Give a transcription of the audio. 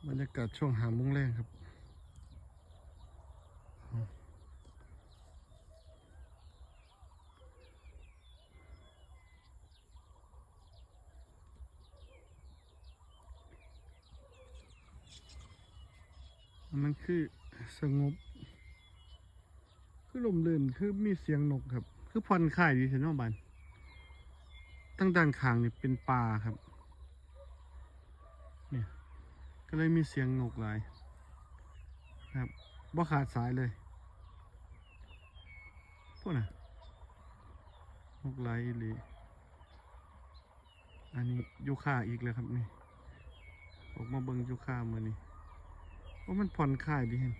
ບັນຍາກາດຊ່ວງຫ້າໂມງແລງຄັບ. ມັນຄືສະຫງົບ ຄືລົມລື່ນ ຄືມີສຽງນົກຄັບ ຄືຜ່ອນຄາຍດີແທ້ເນາະບາດ. ທາງດ້ານຂ້າງນີ້ເປັນປ່າຄັບ ນີ້ ກໍເລີຍມີສຽງນົກຫຼາຍຄັບ ບໍ່ຂາດສາຍເລີຍ. ພຸ້ນນະ ນົກຫຼາຍອີ່ຫຼີ. ອັນນີ້ຢູຄາອີກແລ້ວຄັບນີ້ ອອກມາເບິ່ງຢູຄາມື້ນີ້. ໂອ້ ມັນຜ່ອນຄາຍດີແຮງ.